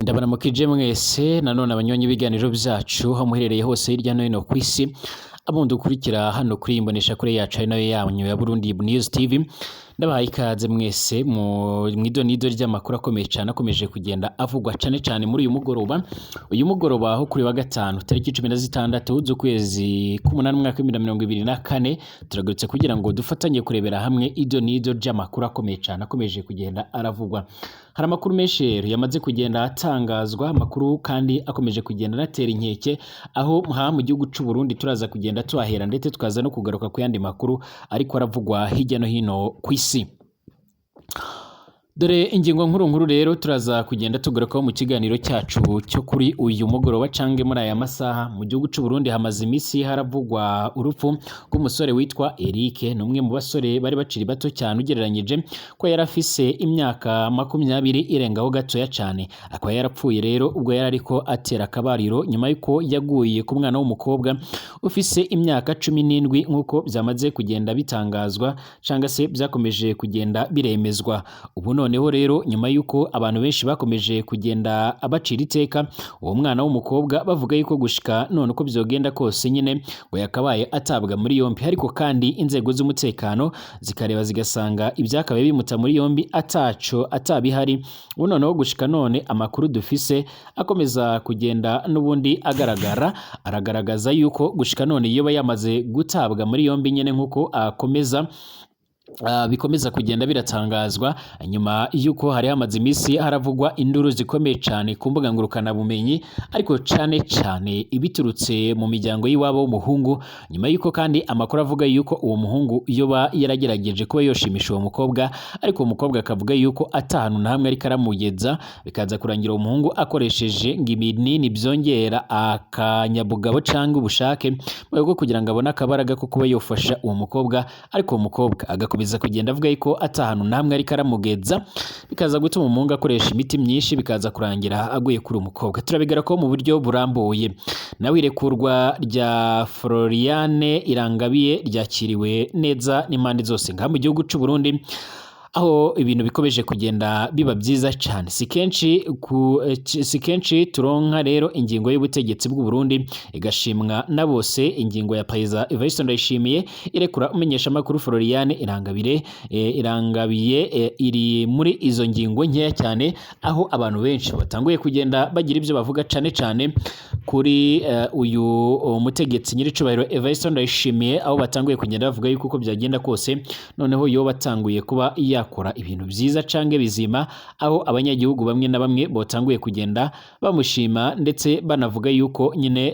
Ndabaramukije mwese nanone abanywanyi b'ibiganiro vyacu aho muherereye hose hirya no hino kw'isi, abo dukurikira hano kuri iyi mboneshakure yacu ari nayo yanyu ya Burundi News TV. Ndabahaye ikaze mwese mw'idonido ry'amakuru akomeye cane akomeje kugenda avugwa cane cane muri uyu mugoroba. Uyu mugoroba aho kuri wa gatanu tariki 16 z'ukwezi k'umunani umwaka w'2024, turagarutse kugira ngo dufatanye kurebera hamwe idonido ry'amakuru akomeye cane akomeje kugenda aravugwa. Hari amakuru menshi rero yamaze kugenda atangazwa, amakuru kandi akomeje kugenda anatera inkeke aho ha mu gihugu c'u Burundi. Turaza kugenda tuhahera ndetse tukaza no kugaruka ku yandi makuru ariko aravugwa hirya no hino kw'isi. Dore ingingo nkuru nkuru rero turaza kugenda tugarukaho mu kiganiro cyacu cyo kuri uyu mugoroba cange muri aya masaha. Mu gihugu c'u Burundi hamaze imisi haravugwa urupfu rw'umusore witwa Eric. Ni umwe mu basore bari bakiri bato cyane ugereranyije ko yari afise imyaka 20 irengaho gatoya cyane, akaba yarapfuye rero ubwo yari ariko atera akabariro nyuma y'uko yaguye ku mwana w'umukobwa ufise imyaka 17, nk'uko byamaze kugenda bitangazwa cyangwa se byakomeje kugenda biremezwa. Ubu noneho rero, nyuma y'uko abantu benshi bakomeje kugenda abacira iteka uwo mwana w'umukobwa, bavuga yuko gushika none uko byogenda kose nyine ngo yakabaye atabwa muri yombi, ariko kandi inzego z'umutekano zikareba zigasanga ibyakabaye bimuta muri yombi ataco atabihari. Ubu noneho gushika none amakuru dufise akomeza kugenda n'ubundi agaragara aragaragaza yuko gushika none yoba yamaze gutabwa muri yombi nyine, nk'uko akomeza bikomeza kugenda biratangazwa nyuma y'uko hari hamaze iminsi haravugwa induru zikomeye cyane ku mbuga ngurukanabumenyi, ariko cane cane ibiturutse mu miryango y'iwabo w'umuhungu, nyuma y'uko kandi amakuru avuga yuko uwo muhungu yoba yaragerageje kuba yoshimisha uwo mukobwa, ariko uwo mukobwa akavuga yuko atahantu na hamwe ariko aramugeza, bikaza kurangira uwo muhungu akoresheje ngo ibinini byongera akanyabugabo cyangwa ubushake mu rwego rwo kugira ngo abone akabaraga ko kuba yofasha uwo mukobwa, ariko uwo mukobwa agakomeza kugenda avuga yuko atahantu na hamwe ariko aramugeza, bikaza gutuma umuhungu akoresha imiti myinshi, bikaza kurangira aguye kuri uwo mukobwa. Turabigarako mu buryo burambuye. Nawe irekurwa rya Floriane Irangabiye ryakiriwe neza n'impande zose ngaha mu gihugu c'u Burundi, aho ibintu bikomeje kugenda biba byiza cyane. Si kenshi turonka rero ingingo y'ubutegetsi bw'u Burundi igashimwa na bose. Ingingo ya Perezida Evariste Ndayishimiye irekura umenyeshamakuru Floriane Irangabire Irangabiye iri muri izo ngingo nkeya cyane, aho abantu benshi batanguye kugenda bagira ibyo bavuga cyane cyane kuri uyu mutegetsi nyiricubahiro Evariste Ndayishimiye, aho batanguye kugenda bavuga yuko uko byagenda kose noneho yo batanguye kuba yakora ibintu byiza canke bizima, aho abanyagihugu bamwe na bamwe botanguye kugenda bamushima ndetse banavuga yuko nyine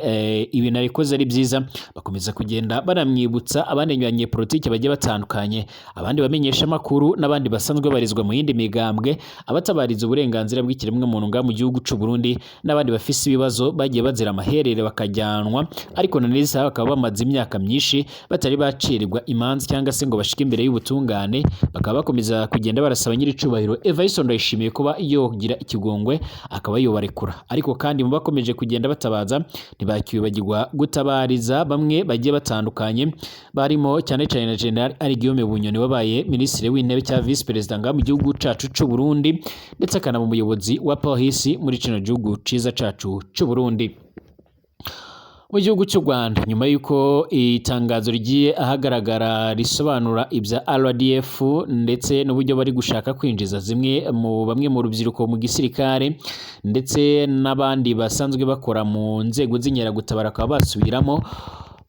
ibintu arikoze ari byiza. Bakomeza kugenda banamwibutsa abandi banyepolitike bagiye batandukanye, abandi bamenyesha amakuru n'abandi basanzwe barizwa mu yindi migambwe, abatabariza uburenganzira bw'ikiremwamuntu ngaha mu gihugu c'u Burundi, n'abandi bafise ibibazo bagiye bazira amaherere bakajyanwa, ariko na neza bakaba bamaze imyaka myinshi batari bacirirwa imanza cyangwa se ngo bashike imbere y'ubutungane. Bakaba bakomeza kugenda barasaba nyiricubahiro Evariste Ndayishimiye kuba yogira ikigongwe akaba yobarekura. Ariko kandi mu bakomeje kugenda batabaza ntibakibagirwa gutabariza bamwe bagiye batandukanye, barimo cyane cyane na General Guillaume Bunyoni wabaye minisitiri w'intebe cya vice perezida ngaha mu gihugu cacu c'u Burundi, ndetse akanaba umuyobozi wa polisi muri kino gihugu ciza cacu c'u Burundi. Mu gihugu cy'u Rwanda, nyuma y'uko itangazo rigiye ahagaragara risobanura ibya RDF ndetse n'uburyo bari gushaka kwinjiza zimwe mu bamwe mu rubyiruko mu gisirikare, ndetse n'abandi basanzwe bakora mu nzego z'inkeragutabara bakaba basubiramo,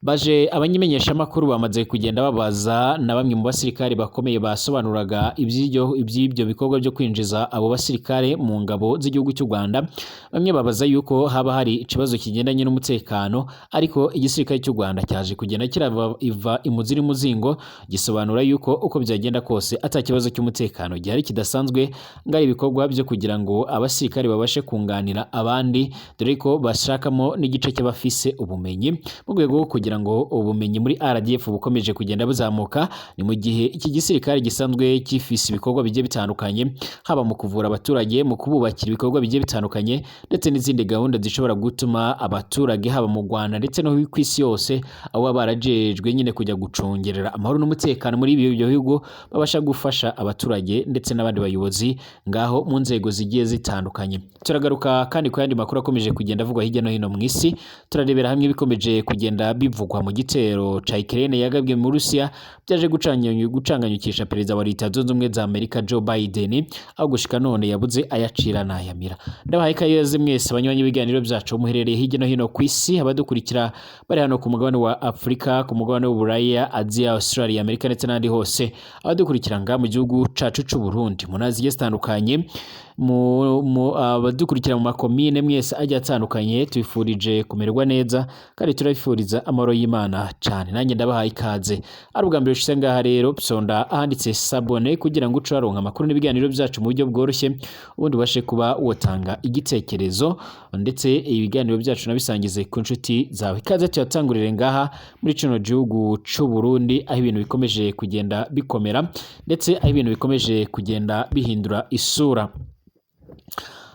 baje abamenyeshamakuru bamaze kugenda babaza na bamwe mu basirikare bakomeye basobanuraga iby'ibyo bikorwa byo kwinjiza abo basirikare mu ngabo z'igihugu cy'u Rwanda. Bamwe babaza yuko haba hari ikibazo kigendanye n'umutekano, ariko igisirikare cy'u Rwanda cyaje kugenda kirava iva imuzi n'umuzingo, gisobanura yuko uko byagenda kose ata kibazo cy'umutekano gihari kidasanzwe, ngo ari ibikorwa byo kugira ngo abasirikare babashe kunganira abandi, dore ko bashakamo n'igice cy'abafise ubumenyi mu rwego rwo kugira kugira ngo ubumenyi muri RDF bukomeje kugenda buzamuka. Ni mu gihe iki gisirikare gisanzwe gifise ibikorwa bigiye bitandukanye, haba mu kuvura abaturage, mu kububakira ibikorwa bigiye bitandukanye, ndetse n'izindi gahunda zishobora gutuma abaturage haba mu Rwanda ndetse no ku isi yose, aho baba barajejwe nyine kujya gucungerera amahoro n'umutekano muri ibyo bihugu, babasha gufasha abaturage ndetse n'abandi bayobozi ngaho mu nzego zigiye zitandukanye. Turagaruka kandi ku yandi makuru akomeje kugenda avugwa hirya no hino mu isi. Turarebera hamwe ibikomeje kugenda bivugwa mu gitero ca Ukraine yagabwe mu Rusiya, byaje gucanganyukisha perezida wa Leta Zunze Ubumwe za Amerika Joe Biden, aho gushika none yabuze ayacira n'ayamira. Ndabahaye ikaze mwese abanywanyi b'ibiganiro byacu muherereye hirya no hino ku isi, abadukurikira bari hano ku mugabane wa Afurika, ku mugabane w'Uburaya, Aziya, Australia, Amerika ndetse n'ahandi hose, abadukurikira ngaha mu gihugu cacu c'u Burundi mu ntara zigiye zitandukanye, abadukurikira mu makomine mwese agiye atandukanye, tubifurije kumererwa neza kandi turabifuriza amahoro y'Imana cyane. Nanjye ndabahaye ikaze. Ari ubwa mbere ushitse ngaha rero, sonda ahanditse s'abonner kugira ngo uce uraronka amakuru n'ibiganiro byacu mu buryo bworoshye, ubundi ubashe kuba wotanga igitekerezo ndetse ibiganiro byacu nabisangize ku nshuti zawe. Ikaze. Tuyatangurire ngaha muri kino gihugu c'u Burundi, aho ibintu bikomeje kugenda bikomera ndetse aho ibintu bikomeje kugenda bihindura isura.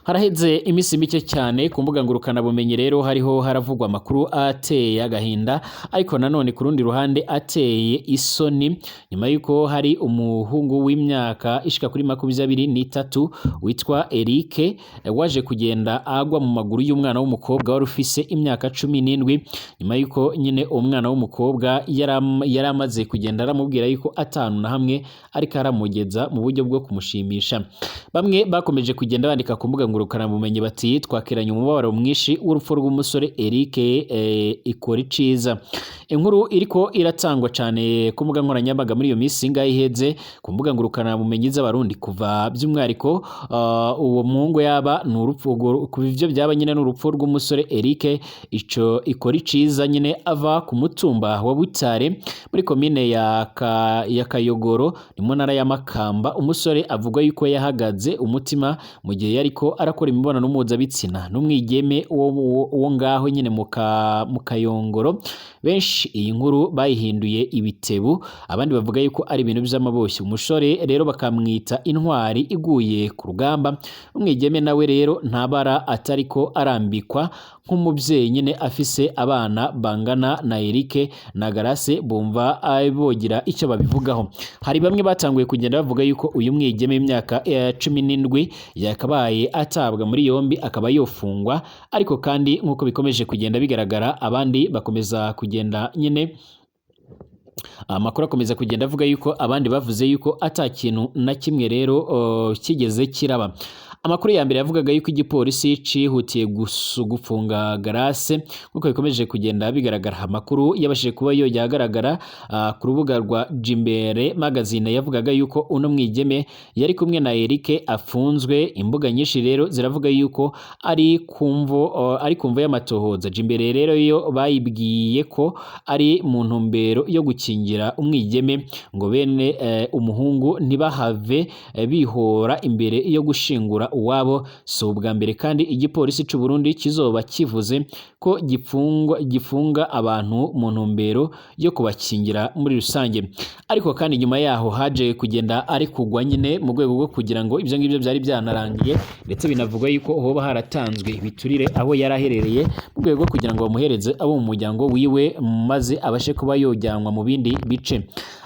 Haraheze iminsi mike cyane ku mbuga ngurukanabumenyi rero hariho haravugwa amakuru ateye agahinda, ariko nanone ku rundi ruhande ateye isoni, nyuma y'uko hari umuhungu w'imyaka ishika kuri 23 witwa Eric waje kugenda agwa mu maguru y'umwana w'umukobwa wari ufise imyaka 17, nyuma y'uko nyine umwana w'umukobwa yari amaze kugenda aramubwira yuko atanu na hamwe ariko aramugeza mu buryo bwo kumushimisha. Bamwe bakomeje kugenda bandika ku mbuga ngurukanabumenyi bati: "Twakiranye umubabaro mwinshi w'urupfu rw'umusore Eric Ikoriciza." Inkuru iriko iratangwa cyane ku mbuga nkoranyambaga muri iyo minsi ingahe iheze ku mbuga ngurukanabumenyi z'Abarundi, kuva by'umwihariko uwo muhungu yaba ni urupfu, kuva ivyo byaba nyine n'urupfu rw'umusore Eric ico Ikoriciza nyine, ava ku mutumba wa Butare muri komine ya Kayogoro, ni mu ntara ya Makamba. Umusore avuga yuko yahagaze umutima mu gihe yariko arakora imibonano mpuzabitsina n'umwigeme wo ngaho nyine mu Kayongoro. Benshi iyi nkuru bayihinduye ibitebu, abandi bavuga yuko ari ibintu by'amaboshyi. Umusore rero bakamwita intwari iguye ku rugamba. Umwigeme nawe rero ntabara atariko arambikwa nk'umubyeyi nyine afise abana bangana na Eric na Garase, bumva bogira icyo babivugaho. Hari bamwe batanguye kugenda bavuga yuko uyu mwigeme w'imyaka 17 yakabaye atabwa muri yombi akaba yofungwa, ariko kandi nk'uko bikomeje kugenda bigaragara, abandi bakomeza kugenda nyine, amakuru akomeza kugenda avuga yuko abandi bavuze yuko ata kintu na kimwe rero kigeze kiraba. Amakuru ya mbere yavugaga yuko igipolisi cihutiye gufunga Garase nk'uko bikomeje kugenda bigaragara. Amakuru yabashije kuba yojya agaragara ku rubuga rwa Jimbere Magazine yavugaga yuko uno mwigeme yari kumwe na Eric afunzwe. Imbuga nyinshi rero ziravuga yuko ari kumvo y'amatohoza. Jimbere rero yo bayibwiye ko ari mu ntumbero yo gukingira umwigeme ngo bene umuhungu ntibahave bihora imbere yo gushingura uwabo. Si ubwa mbere kandi igipolisi c'u Burundi kizoba kivuze ko gifunga abantu mu ntumbero yo kubakingira muri rusange. Ariko kandi nyuma yaho haje kugenda ari kugwa nyine mu rwego rwo kugira ngo ibyo ngibyo byari byanarangiye, ndetse binavugwa yuko hoba haratanzwe ibiturire aho yari aherereye mu rwego rwo kugira ngo bamuhereze abo mu muryango wiwe, maze abashe kuba yojyanwa mu bindi bice.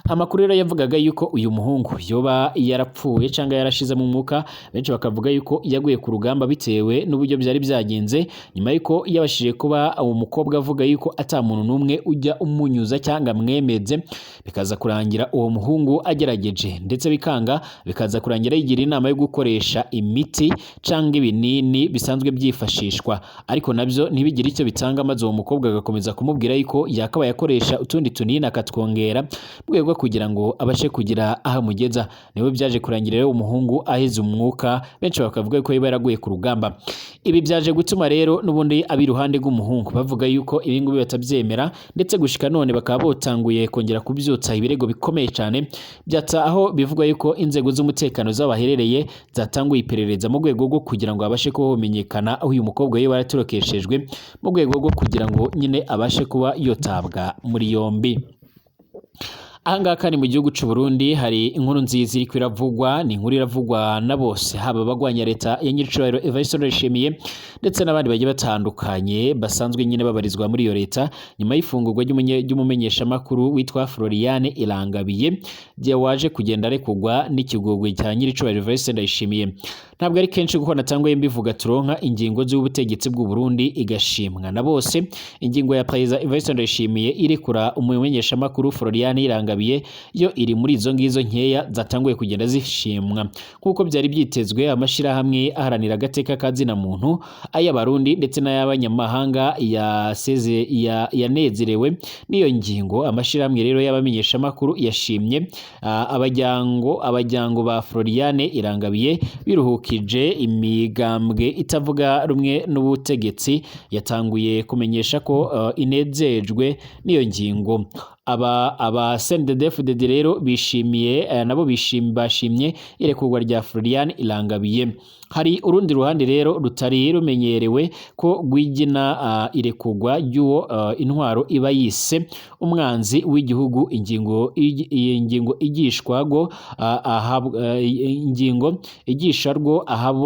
Amakuru rero yavugaga yuko uyu muhungu yoba yarapfuye cyangwa yarashizemo umwuka. Benshi bakavuga yuko yaguye ku rugamba bitewe n'uburyo byari byagenze, nyuma yuko yabashije kuba uwo mukobwa avuga yuko ata muntu n'umwe ujya umunyuza cyangwa amwemeze, bikaza kurangira uwo muhungu agerageje ndetse bikanga, bikaza kurangira yigira inama yo gukoresha imiti cyangwa ibinini bisanzwe byifashishwa, ariko nabyo ntibigire icyo bitanga, maze uwo mukobwa agakomeza kumubwira yuko yakabaye akoresha utundi tunini akatwongera mu rwego rwo kugira ngo abashe kugira aho amugeza. Niwe byaje kurangira rero umuhungu aheze umwuka, benshi bakavuga ko yaba yaraguye ku rugamba. Ibi byaje gutuma rero n'ubundi ab'iruhande rw'umuhungu bavuga yuko ibi ngibi batabyemera, ndetse gushika none bakaba botanguye kongera kubyutsa ibirego bikomeye cyane byatsa, aho bivugwa yuko inzego z'umutekano z'abaherereye zatanguye iperereza mu rwego rwo kugira ngo abashe kuba homenyekana aho uyu mukobwa yaba yaratorokeshejwe, mu rwego rwo kugira ngo nyine abashe kuba yotabwa muri yombi. Ahangaha kandi mu gihugu c'u Burundi hari inkuru nziza iriko iravugwa. Ni inkuru iravugwa na bose, haba abagwanya leta ya nyiricubahiro Evariste Ndayishimiye ndetse n'abandi bagiye batandukanye basanzwe nyine babarizwa muri iyo leta, nyuma y'ifungurwa ry'umumenyeshamakuru witwa Floriane Irangabiye waje kugenda arekurwa n'ikigogwe cya nyiricubahiro Evariste Ndayishimiye. Ntabwo ari kenshi kuko natanguye mbivuga turonka ingingo z'ubutegetsi bw'u Burundi igashimwa na bose. Ingingo ya Perezida Evariste Ndayishimiye irekura umumenyeshamakuru Floriane Irangabiye yo iri muri izo ngizo nkeya zatanguye kugenda zishimwa nk'uko byari byitezwe. Amashirahamwe aharanira agateka ka zina muntu, ay'Abarundi ndetse n'ay'abanyamahanga, yaseze yanezerewe n'iyo ngingo. Amashirahamwe rero y'abamenyeshamakuru yashimye abajyango ba Floriane Irangabiye biruhukije. Imigambwe itavuga rumwe n'ubutegetsi yatanguye kumenyesha ko inezejwe n'iyo ngingo. Aba CNDD-FDD rero bishimiye nabo bashimye irekurwa rya Floriane Irangabiye. Hari urundi ruhande rero rutari rumenyerewe ko rwigina irekurwa ry'uwo intwaro iba yise umwanzi w'igihugu. Ingingo iyi ngingo igishwago ingingo igisha rwo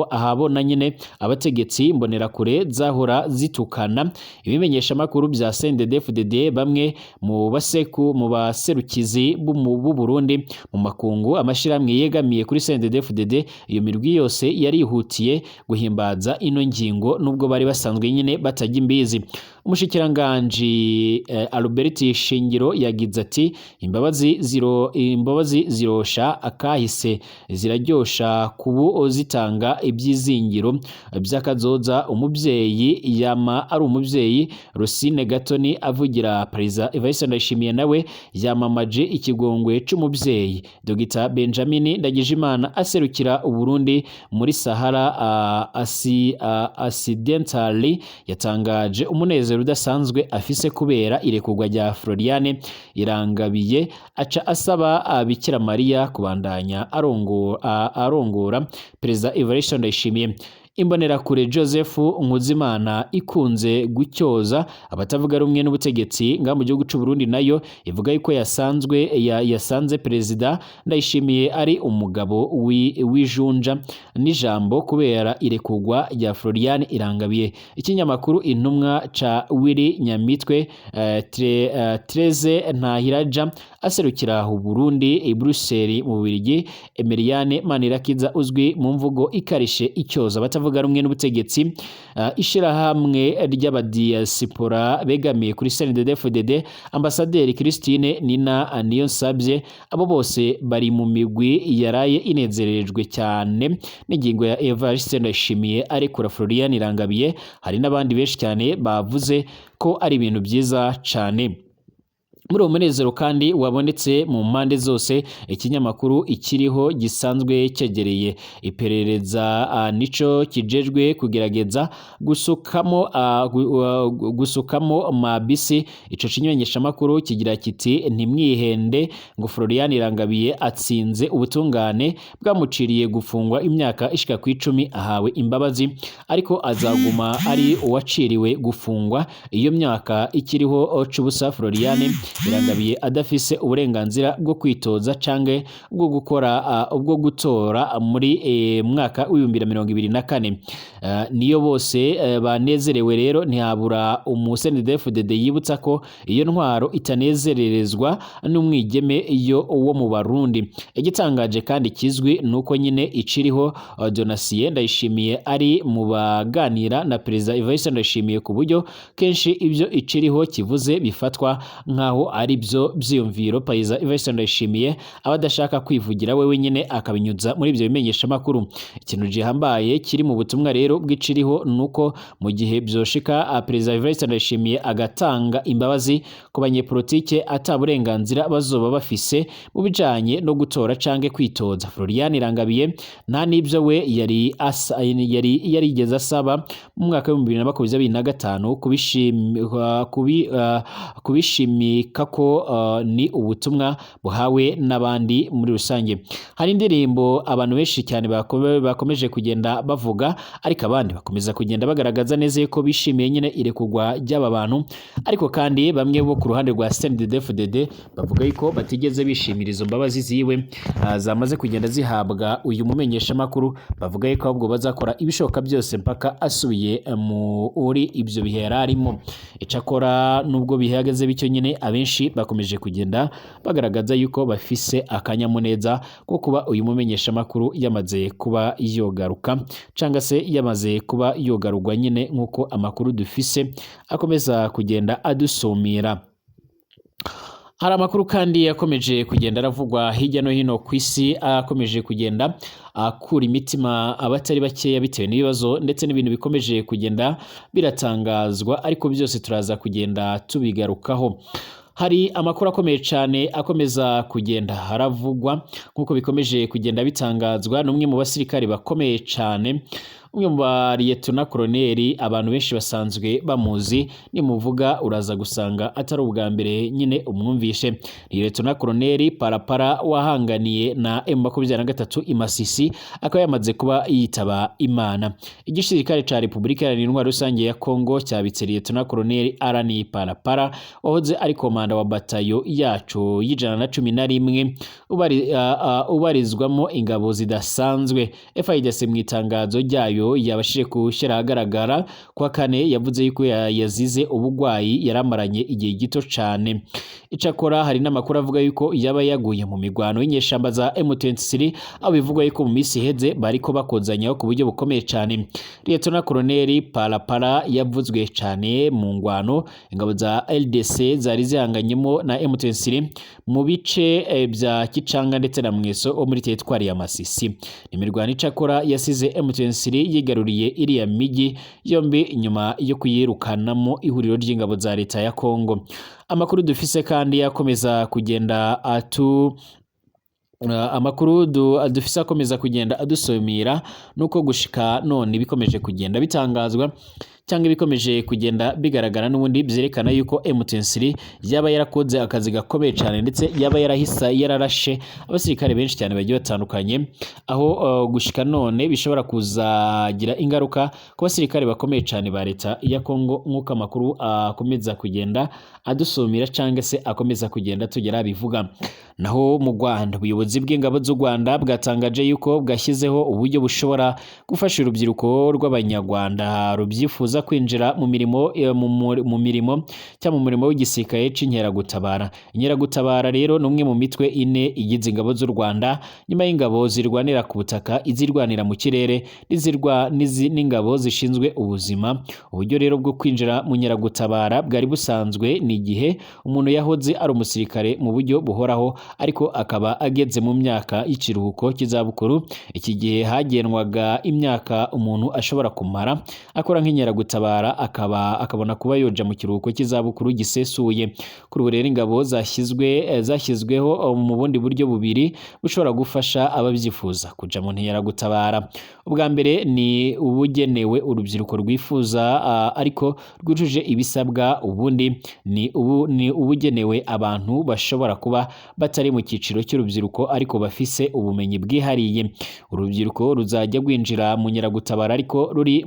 ahabona nyine abategetsi mbonerakure zahora zitukana ibimenyeshamakuru bya CNDD-FDD. Bamwe mu baseku mu baserukizi b'u Burundi mu makungu, amashirahamwe yegamiye kuri CNDD-FDD, iyo mirwi yose yarihutiye guhimbaza ino ngingo nubwo bari basanzwe nyine batajya imbizi. Umushikiranganji Albert Shingiro yagize ati: Imbabazi zirosha akahise, ziraryosha kubu zitanga ibyizingiro by'akazoza. Umubyeyi yama ari umubyeyi." Rusine Gatoni avugira Perezida Evariste Ndayishimiye nawe yamamaje ikigongwe c'umubyeyi. Dr Benjamin Ndagijimana aserukira Uburundi muri Sahara Occidentale yatangaje umunezero udasanzwe afise kubera irekurwa rya Floriane Irangabiye, aca asaba Bikira Mariya kubandanya arongora Perezida Evariste Ndayishimiye. Imbonerakure Joseph Nkuzimana ikunze gucyoza abatavuga rumwe n'ubutegetsi nga mu gihugu c'u Burundi nayo ivuga yuko yasanze Perezida Ndayishimiye ari umugabo w'ijunja n'ijambo kubera irekurwa rya Floriane Irangabiye. Ikinyamakuru Intumwa ca Willy Nyamitwe, Therese Ntahiraja aserukira u Burundi i Bruxelles mu Bubiligi, Emiliane Manirakiza uzwi mu mvugo ikarishe icyoza abatavuga rumwe n'ubutegetsi, ishirahamwe ry'abadiaspora begamiye kuri CNDD-FDD, Ambasaderi Christine Nina Niyonsabye, abo bose bari mu migwi yaraye inezerejwe cyane n'ingingo ya Evariste Ndayishimiye arekura Floriane Irangabiye. Hari n'abandi benshi cyane bavuze ko ari ibintu byiza cyane. Muri uwo munezero kandi wabonetse mu mpande zose, ikinyamakuru Ikiriho gisanzwe cyegereye iperereza nico kijejwe kugerageza gusukamo mabisi. Ico kimenyeshamakuru kigira kiti: "Ntimwihende ngo Floriane Irangabiye atsinze ubutungane bwamuciriye gufungwa imyaka ishika ku 10, ahawe imbabazi, ariko azaguma ari uwaciriwe gufungwa iyo myaka ikiriho c'ubusa. Floriane Irangabiye adafise uburenganzira bwo kwitoza canke bwo gukora ubwo gutora muri mwaka w'2024." Niyo bose banezerewe rero, ntihabura umu CNDD-FDD yibutsa ko iyo ntwaro itanezererezwa n'umwigeme yo wo mu Barundi. Igitangaje kandi kizwi nuko nyine Iciriho Donatien Ndayishimiye ari mu baganira na Perezida Evariste Ndayishimiye, ku buryo kenshi ibyo Iciriho kivuze bifatwa nkaho nkaho ari byo vyiyumviro Perezida Evariste Ndayishimiye aba adashaka kwivugira we wenyine, akabinyuza muri ibyo bimenyeshamakuru. Ikintu gihambaye kiri mu butumwa rero bw'iciriho nuko mu gihe vyoshika Perezida Evariste Ndayishimiye agatanga imbabazi ku banyepolitike, ata burenganzira bazoba bafise mu bijanye no gutora canke kwitoza. Florian Irangabiye nta n'ibyo we yari yarigeze asaba mu mwaka wa 2025 kubishimika ko ni ubutumwa buhawe n'abandi muri rusange. Hari indirimbo abantu benshi cyane bakomeje kugenda bavuga, ariko abandi bakomeza kugenda bagaragaza neza yuko bishimiye nyine irekurwa ry'aba bantu. Ariko kandi bamwe bo ku ruhande rwa CNDD-FDD bavuga yuko batigeze bishimira izo mbabazi ziwe zamaze kugenda zihabwa uyu mumenyeshamakuru. Bavuga yuko ahubwo bazakora ibishoboka byose mpaka asubiye muri ibyo bihe yari arimo. Icakora nubwo bihagaze bityo nyine, abenshi bakomeje kugenda bagaragaza yuko bafise akanyamuneza ko kuba uyu mumenyeshamakuru yamaze kuba yogaruka, cyangwa se yamaze kuba yogarurwa nyine, nk'uko amakuru dufise akomeza kugenda adusumira. Hari amakuru kandi yakomeje kugenda aravugwa hirya no hino ku isi, akomeje kugenda akura imitima abatari bakeya bitewe n'ibibazo ndetse n'ibintu bikomeje kugenda biratangazwa, ariko byose turaza kugenda tubigarukaho. Hari amakuru akomeye cyane akomeza kugenda haravugwa, nk'uko bikomeje kugenda bitangazwa n'umwe mu basirikari bakomeye cyane, umwe mu ba liyetona koloneli abantu benshi basanzwe bamuzi. Nimuvuga uraza gusanga atari ubwa mbere nyine umwumvishe. Liyetona koloneli Parapara wahanganiye na M23 i Masisi akaba yamaze kuba yitaba Imana. Igisirikare ca Repubulika Iharanira Intwaro Rusange ya Kongo cyabitse liyetona koloneli Arani Parapara wahoze ari komanda wa batayo yacu y'111 ubarizwamo ingabo zidasanzwe. FARDC mu itangazo ryayo yabashije gushyira ahagaragara kwa kane yavuze yuko yazize ubugwayi yaramaranye igihe gito cyane. Icakora hari n'amakuru avuga yuko yaba yaguye mu migwano y'inyeshamba za M23, aho bivugwa yuko mu minsi iheze bariko bakozanyaho ku buryo bukomeye cyane. Liyetona Koloneli Parapara yavuzwe cyane mu ngwano ingabo za LDC zari zihanganyemo na M23 mu bice bya Kicanga ndetse na Mweso wo muri teritwari ya Masisi. Imirwano icakora yasize M23 yigaruriye iriya miji yombi nyuma yo kuyirukanamo ihuriro ry'ingabo za leta ya Kongo. Amakuru dufise kandi yakomeza kugenda amakuru dufise akomeza kugenda adusomira nuko gushika none bikomeje kugenda bitangazwa cyangwa ibikomeje kugenda bigaragara n'ubundi byerekana yuko M23 yaba yarakoze akazi gakomeye cyane, ndetse yaba yarahisa yararashe abasirikare benshi cyane bagiye batandukanye, aho gushika none bishobora kuzagira ingaruka ku basirikare bakomeye cyane ba leta ya Kongo, nk'uko amakuru akomeza kugenda adusumira cyangwa se akomeza kugenda tugera bivuga. Naho mu Rwanda, ubuyobozi bw'ingabo z'u Rwanda bwatangaje yuko bwashyizeho uburyo bushobora gufasha urubyiruko rw'Abanyarwanda rubyifuza kwinjira mu mirimo mu mirimo cyangwa mu murimo w'igisirikare c'inkeragutabara. Inkeragutabara rero ni umwe mu mitwe ine igize ingabo z'u Rwanda, nyuma y'ingabo zirwanira ku butaka, izirwanira mu kirere n'ingabo zishinzwe ubuzima. Uburyo rero bwo kwinjira mu nkeragutabara bwari busanzwe ni igihe umuntu yahoze ari umusirikare mu buryo buhoraho, ariko akaba ageze mu myaka y'ikiruhuko cy'izabukuru. Iki gihe hagenwaga imyaka umuntu ashobora kumara akora nk'inkeragutabara, akaba akabona kuba yoja mu kiruhuko cy'izabukuru gisesuye. Kuri ubu rero ingabo zashyizweho mu bundi buryo bubiri bushobora gufasha ababyifuza kuja mu nkeragutabara. Ubwa mbere ni ubugenewe urubyiruko rwifuza ariko rwujuje ibisabwa. Ubundi ni ubugenewe abantu bashobora kuba batari mu cyiciro cy'urubyiruko ariko bafise ubumenyi bwihariye. Urubyiruko ruzajya rwinjira mu nkeragutabara ariko ruri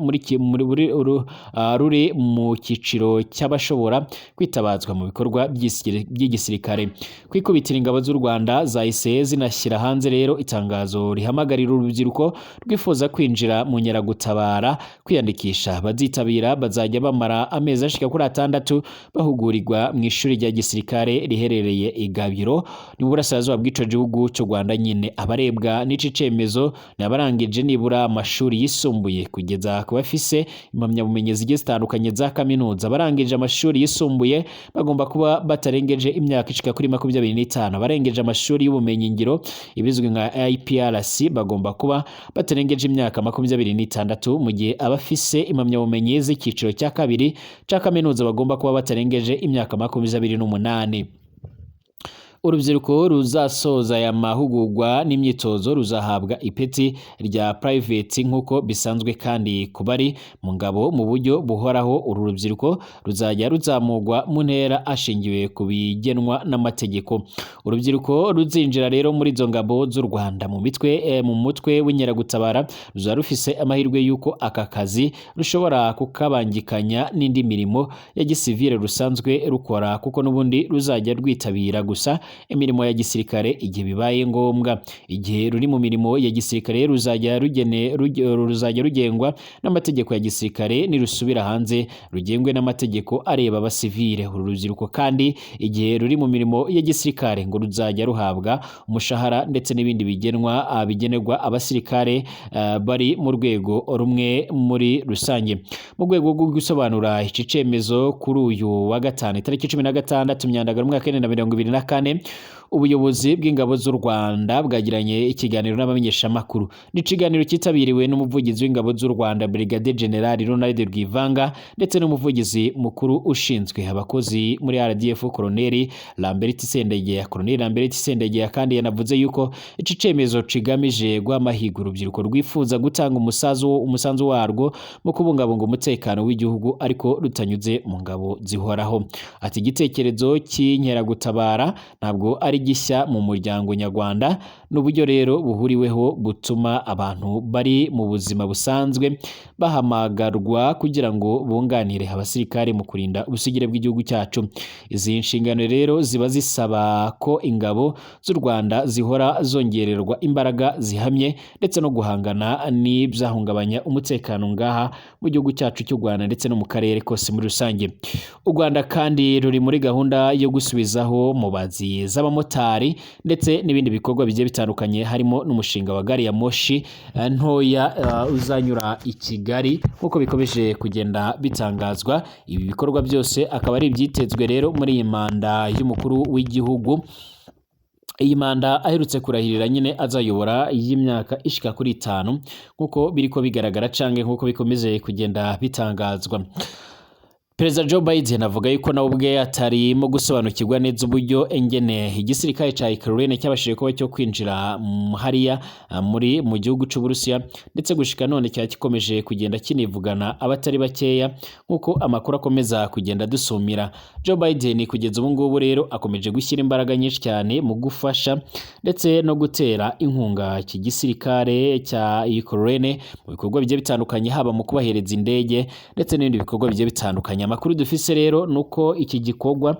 ruri mu cyiciro cy'abashobora kwitabazwa mu bikorwa by'igisirikare. Kwikubitira ingabo z'u Rwanda zahise zinashyira hanze rero itangazo rihamagarira urubyiruko rwifuza kwinjira mu nkeragutabara kwiyandikisha. Bazitabira bazajya bamara amezi ashika kuri 6 bahugurirwa mu ishuri rya gisirikare riherereye i Gabiro ni mu burasirazuba bw'ico gihugu cy'u Rwanda nyine. Abarebwa n'ici cemezo ni abarangije nibura amashuri yisumbuye kugeza ku bafise impamyabumenyi impamyabumenyi zigiye zitandukanye za kaminuza. Abarangije amashuri yisumbuye bagomba kuba batarengeje imyaka ishika kuri 25. Abarengeje amashuri y'ubumenyingiro ibizwi nka IPRC bagomba kuba batarengeje imyaka 26, mu gihe abafise impamyabumenyi z'icyiciro cya kabiri ca kaminuza bagomba kuba batarengeje imyaka 28. Urubyiruko ruzasoza aya mahugurwa n'imyitozo ruzahabwa ipeti rya private nk'uko bisanzwe, kandi ku bari mu ngabo mu buryo buhoraho uru rubyiruko ruzajya ruzamurwa mu ntera hashingiwe ku bigenwa n'amategeko. Urubyiruko ruzinjira rero muri izo ngabo z'u Rwanda mu mutwe w'inkeragutabara ruzaba rufise amahirwe y'uko aka kazi rushobora kukabangikanya n'indi mirimo ya gisivile rusanzwe rukora, kuko n'ubundi ruzajya rwitabira gusa imirimo ya gisirikare igihe bibaye ngombwa. Igihe ruri mu mirimo ya gisirikare ruzajya rugengwa n'amategeko ya gisirikare, nirusubira hanze rugengwe n'amategeko areba abasivile. Uru rubyiruko kandi igihe ruri mu mirimo ya gisirikare ngo ruzajya ruhabwa umushahara ndetse n'ibindi bigenerwa abasirikare bari mu rwego rumwe muri rusange. Mu rwego rwo gusobanura iki cemezo, kuri uyu wa gatanu itariki 16 Myandagaro umwaka wa 2024, ubuyobozi bw'ingabo z'u Rwanda bwagiranye ikiganiro n'abamenyeshamakuru. Ni ikiganiro cyitabiriwe n'umuvugizi w'ingabo z'u Rwanda Brigadier General Ronald Rwivanga ndetse n'umuvugizi mukuru ushinzwe abakozi muri RDF Colonel Lambert Sendege. Colonel Lambert Sendege kandi yanavuze yuko iki cemezo kigamije guha amahirwe urubyiruko rwifuza gutanga umusanzu warwo mu kubungabunga umutekano w'igihugu ariko rutanyuze mu ngabo zihoraho. Ati igitekerezo cy'inkeragutabara ntabwo ari gishya mu muryango nyarwanda, n'uburyo rero buhuriweho butuma abantu bari mu buzima busanzwe bahamagarwa kugira ngo bunganire abasirikare mu kurinda ubusugire bw'igihugu cyacu. Izi nshingano rero ziba zisaba ko ingabo z'u Rwanda zihora zongererwa imbaraga zihamye ndetse no guhangana n'ibyahungabanya umutekano ngaha mu gihugu cyacu cy'u Rwanda ndetse no mu karere kose muri rusange. U Rwanda kandi ruri muri gahunda yo gusubizaho mubazi z'abamotari ndetse n'ibindi bikorwa bigiye bitandukanye, harimo n'umushinga wa gari ya moshi ntoya uzanyura i Kigali nk'uko bikomeje kugenda bitangazwa. Ibi bikorwa byose akaba ari ibyitezwe rero muri iyi manda y'umukuru w'igihugu. Iyi manda aherutse kurahirira nyine azayobora y'imyaka ishika kuri 5 nk'uko biriko bigaragara canke nk'uko bikomeje kugenda bitangazwa. Perezida Joe Biden avuga yuko nawe ubwe atarimo gusobanukirwa neza uburyo engene igisirikare ca Ukraine cyabashije kuba cyo kwinjira hariya muri mu gihugu c'Uburusiya, ndetse gushika none cyaba gikomeje kugenda kinivugana abatari bakeya nk'uko amakuru akomeza kugenda dusumira. Joe Biden kugeza ubu ngubu rero akomeje gushyira imbaraga nyinshi cyane mu gufasha ndetse no gutera inkunga iki gisirikare cya Ukraine mu bikorwa bigiye bitandukanye, haba mu kubahereza indege ndetse n'ibindi bikorwa bigiye bitandukanye. Amakuru dufise rero nuko iki gikorwa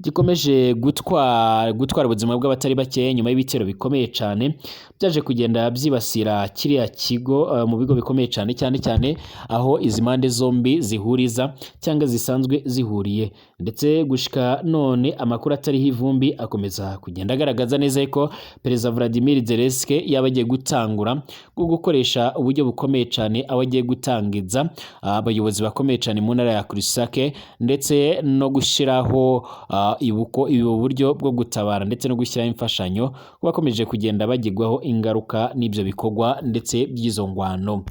gikomeje gutwara ubuzima bw'abatari bakeya nyuma y'ibitero bikomeye cyane byaje kugenda byibasira kiriya kigo mu bigo bikomeye cyane, cyane cyane aho izi mpande zombi zihuriza cyangwa zisanzwe zihuriye, ndetse gushika none amakuru atariho ivumbi akomeza kugenda agaragaza neza ko Perezida Vladimir Zelensky yaba agiye gutangura bwo gukoresha uburyo bukomeye cyane, aho agiye gutangiza abayobozi bakomeye cyane mu ntara ya Kursk ndetse no gushyiraho ubu buryo bwo gutabara ndetse no gushyiraho imfashanyo bakomeje kugenda bagirwaho ingaruka n'ibyo bikorwa ndetse by'izo ngwano.